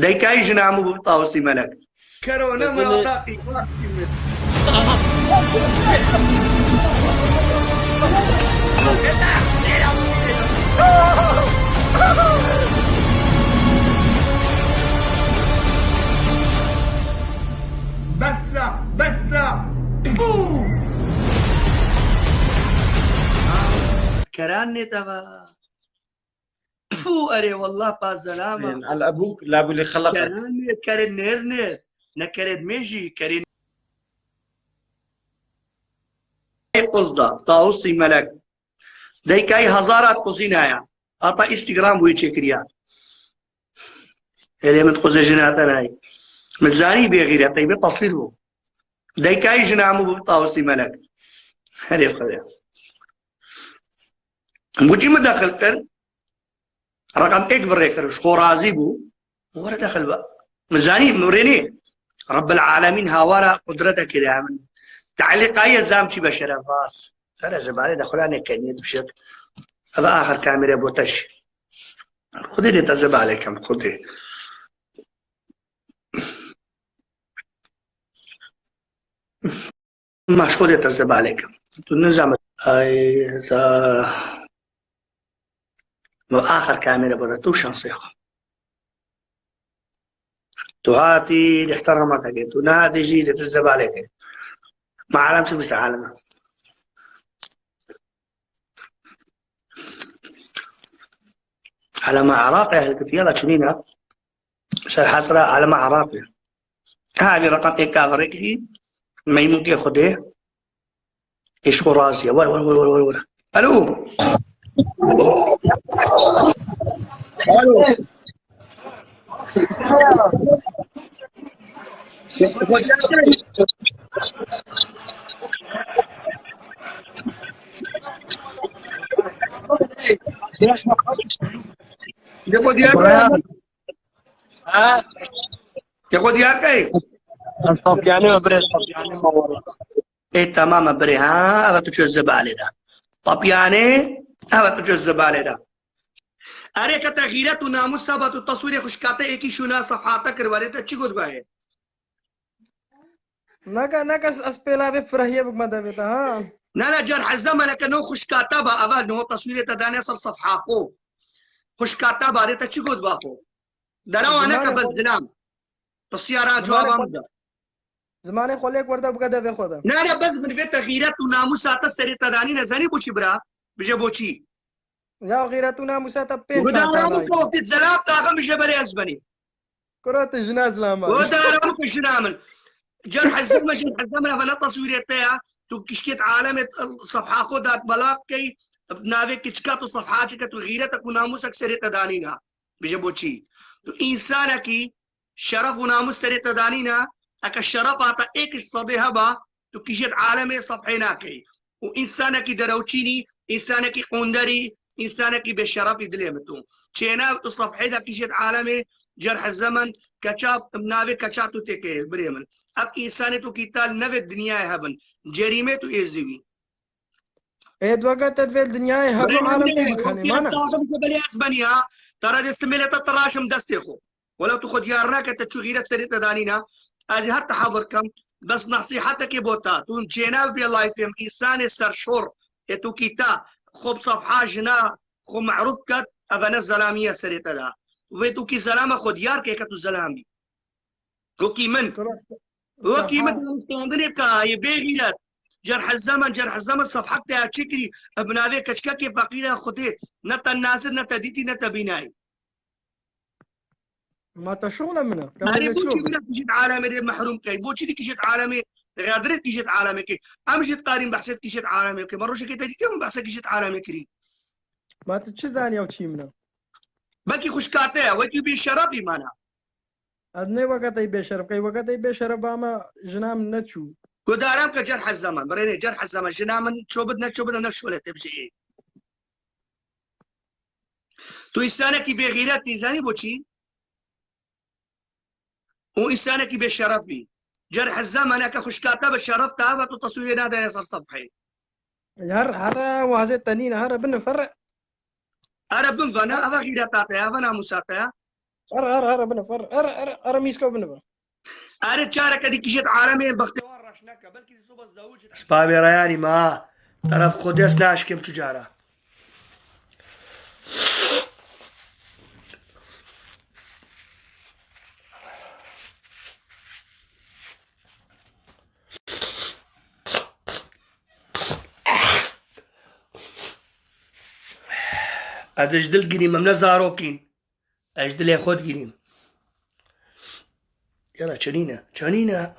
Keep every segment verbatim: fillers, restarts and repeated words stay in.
Deykayî jina min bû Tawusî Melek. Kerone min ata qîmat qîmet. Bessa, bessa. Pû! Keran nê teva. Pû, erê wallah pa zelama. Ên, el ebûk labûlî xelaqet. Keran nê, kerê nêr nê. Ne kerê mêjî, kerê quzda, Tawusî Melek. Deykayî hezarat quzînaya. Hata Instagram wê çêkiriya. Erê min dixuze jina te nayê. Min zanî bêxîret, teybe tasvîr bû. Deykayî jina min bû Tawusî Melek. Herê xwe. Gotî min dexil kir. Reqem êk bi rê kir. Ji xwe razî bû. Were dexil be. Min zanî, min rê nê. Rebbil Alemîn hawara qudretekê de min. Te'lîqayê zam çî be şeref bas. Ere zebalê de xura nekenî duşek. Eve axir kamere boteş. Xudê dê te zebalê kem, Xudê. Ma ji Xudê te zebalê kem. Tu nizam. Ay, za. Eve axir kamere boteş. Tu şansê xwe. Tu hatî, îhtiramateke. Tu nehatî jî, dê tu zebaleke. Ma alem çi bise aleme? Alema Iraqê hilkitiya la çinîna. Ser hatira alema Iraqê. Ha, vê reqem êk kaverê kirî. Meymûnkê Xudê. Îşko razî ye. Were, were, were, were, were. Alo. Alo. Yeko diyar. Ha? Yeko diyar kay? Ez Tapyanê me birê, ez Tapyanê me were. Ê, temam e birê, ha, eve tu çöz zebalê de. Tapyanê, eve tu çöz zebalê de. Erê ke te xîret û namûs heba, tu teswîrê xwişka te êkî şûna sefha te kir, werê te çi got bayê? Naka, naka, ez pêla vê firehiyê bikme devê te, ha? Ne, ne, cer hezem e, neke no xwişka te ba, eve no teswîrê te dane ser sefha xo. Xwişka te ba, rê te çi got ba xo? Derewa neke bes zilam. Pisyara cewaba min de. Zimanê xwe lêk werde bike devê xwe de. Ne, ne, bes min vê te xîret û namûsa te serê te danî, ne zanî boçî bira? Bije boçî? Ya xîret û namûsa te pênc saet. Gudaran û koftit zelal daxim bije berê ez benî. Kura tu jina zilama. Gudaran û jina min. Cer hezim me, cer hezim me, vana taswîrê te ya. Tu kişkêt alemê sefha xwe dat belaq key. Navê kiçika tu sefha çike tu xîretek û namûsek serê te danîna. Bije boçî? Tu însanekî şeref û namûs serê te danîne, eke şerefa te êk ji sedê heba, tu kîşêt alemê sefhê nakey. Û însanekî derewçînî, însanekî qonderî, însanekî bêşerefî dilê min tu. Çênav tu sefhê de kîşêt alemê cer hezemen keça, navê keça tu têkê birê min. Ev însanê tu kî tal nevê dinyayê hebin. Cerîmê tu êzî wî. Ê, weke te divê dinyayê hebû alem pê bikanê, mana? Belê ez benî ha. Tara dê simêle te tiraşim destê xwe. Wela tu xwe diyar nake te çu xîret serê te danîna. Ez ê her te hebir kem. Bes nesîhetekê bo te. Tu çênev bê layfê min, însanê serşor. Ê tu kî te xwe bi sefha jina xwe merûf ket, eve ne zelamiye serê te de. Vê tu kî zelame xwe diyar ke ke tu zelam bî. Wekî min. Wekî min danûstandinê bike, ayê bêxîret. Cer hezemen, cer hezemen sefhek te ya çi kirî? Ev bi navê keçikekê feqîre Xwedê. Ne te nasir, ne te dîtî, ne te bînayî. Ma te şixule min e. Erê, boçî min e kişêt alemê rê mehrûm key? Boçî dî kişêt alemê, xedirê kişêt alemê key? Em jî dikarîn behsêt kişêt alemê key. Ma rojekê te dîtiye min behse kişêt alemê kirî? Ma tu çi zanî ew çî min e? Belkî xwişka te ye, wekî bêşerefî mana. Ez ne weke te yî bêşeref, key weke te yî bêşeref ba me jina min neçû. Gudaram ke cer hezemen, birênê cer hezemen, jina min çobit neçobit ne şole te bijê. Tu însanekî bêxîret î, zanî bo çî? Û însanekî bêşeref bî. Cer hezemen eke xwişka te bi şeref te hebe tu teswîrê nadene ser sefheyê. Her, here wazê te nîne, here bin ferre. Here bin vana, eve xîreta te ya, eve namûsa te ya. Erê, erê, erê, binêr, erê, erê, erê, erê, mîska binêr. Erê, çareke dî kîşet alemê bextê wan reş neke. Belkî dî soba zewicî. Ez bavê reyanî ma. Teref xwe dest naşkim tu cara. Ez ji dil girîm, em ne zarokîn. Ez ji dilê xwe digirîm. Yala çenîne, çenîne.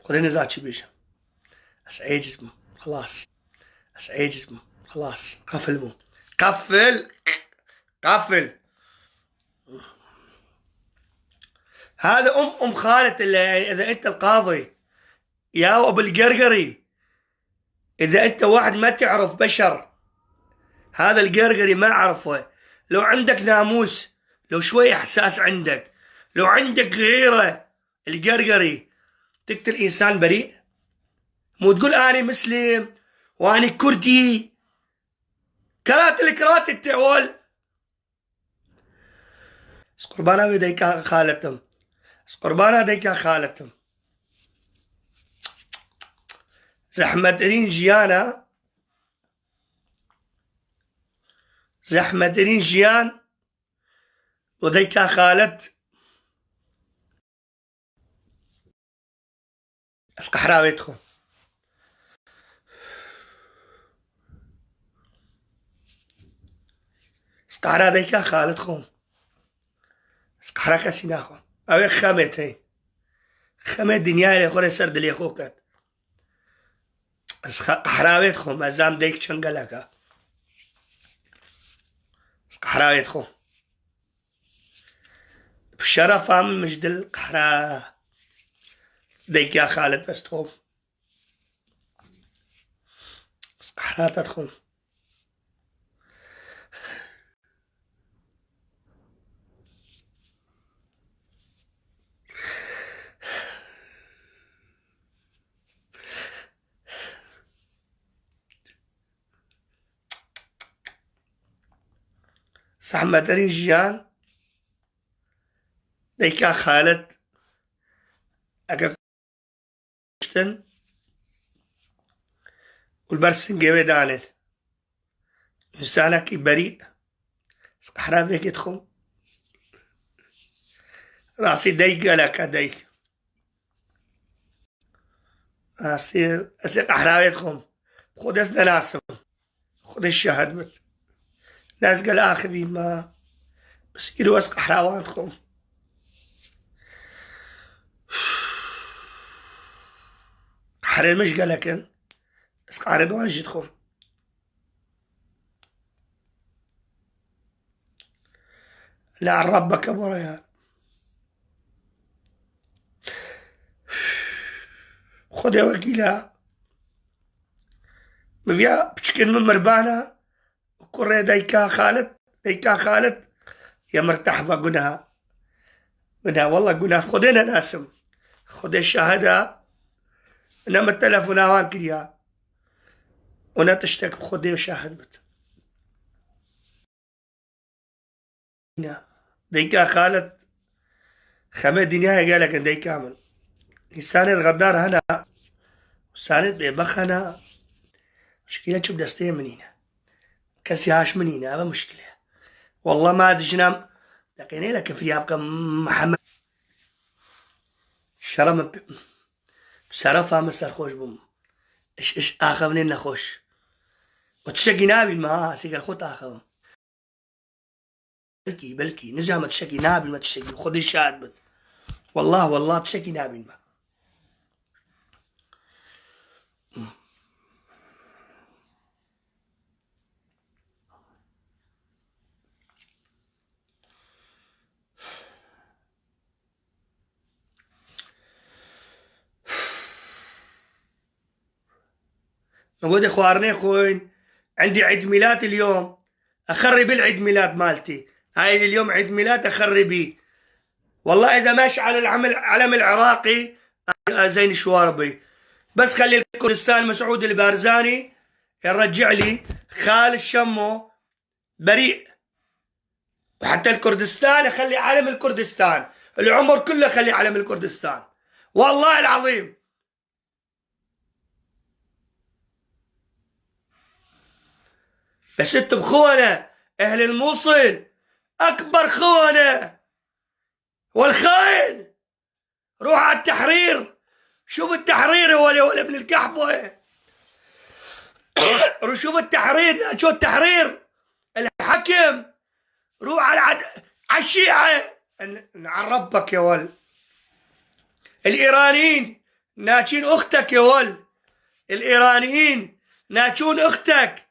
Xwedê neza çi bêjim. Ez êciz bûm. Xelas. Ez êciz bûm. Xelas. Qefil bûm. Qefil. Qefil. هذا أم، أم خالة ال-، إذا أنت القاضي. يا أبو القرقري. إذا أنت واحد ما تعرف بشر، هذا القرقري ما أعرفه. لو عندك ناموس، لو شوي إحساس عندك، لو عندك غيرة، القرقري تقتل إنسان بريء؟ مو تقول أنا مسلم وأنا كردي؟ كرات الكرات التعول. Ez qurbana wê dayika xalet im. Ez qurbana dayika xalet im. Zehmetirîn jiyana, zehmetirîn jiyan û dayika xalet. Ez qehra wê dixwim. Ez qehra dayika Xalid dixwim. Ez qehra kesî naxwim. Ew ê xemê tey. Xemê dinyayê lê xwe rê ser dilê xwe ket. Ez xe-, qehra wê dixwim. Ez zam dayik çend gelek e. Ez qehra wê dixwim. Bi şerefa min, min ji dil qehra dayika Xalid ez dixwim. Ez qehra te dixwim. Zehmeterîn jiyan, dayika Xalid, eke kuştin û li ber singê wê danên. Însanekî berî, ez qehra vê yekê dixwim. Rastî dayik gelek e, dayik. Rastî ez ê qehra wê dixwim. Xwedê ez nenasim. Xwedê şahid bit. Ne ez gel axivî me. Bes îro ez qehra wan dixwim. Qehrê min ji gelek in. Ez qehrê wan jî dixwim. La Rabbeke bora ya. Xwedê wekîl e. Min viya piçikên min mirbana, kurê dayika Xalid, dayika Xalid, ya mirtehva gunaha. Min ha, wallah gunaha Xwedê nenasim. Xwedê şahid e, ne min telefona wan kiriya. Û ne tiştek, Xwedê şahid bit. Dayika Xalid, xemê dinyayê gelek in dayika min. Însanê xedar hene, însanê bêbex hene. Muşkîle çi bi destê min nîne. Kesî haş min nîne, ev e muşkîle. Wallah ma dijina min, deqê nêle kifriya bikim, Mihemed. Şerem bi, bi şerefa min serxweş bûm. Iş, iş, axivnên nexweş. Û tiştekî nabîn me ha, ez ê gel xwe taxivim. Belkî, belkî, nizam me tiştekî nabîn me tiştekî. Xwedê şahid bit. Wallah, wallah tiştekî nabîn me. نقول إخوارنا يخون، عندي عيد ميلاد اليوم، أخرب العيد ميلاد مالتي. هاي اليوم عيد ميلاد أخربي. والله إذا ماشي على العمل، علم العراقي، أزين شواربي. بس خلي الكردستان مسعود البارزاني يرجع لي خال الشمو. بريء. وحتى الكردستان، خلي علم الكردستان. العمر كله خلي علم الكردستان. والله العظيم. بس انتم خونة، اهل الموصل، اكبر خونة. والخاين، روح على التحرير. شوف التحرير يا ولد، يا ولد ابن الكحبة. روح شوف التحرير، ناتشو التحرير. الحكم. روح على عد-، على الشيعة. ن-، نعم ربك يا ول. الإيرانيين ناتشين أختك يا ول. الإيرانيين ناتشون أختك.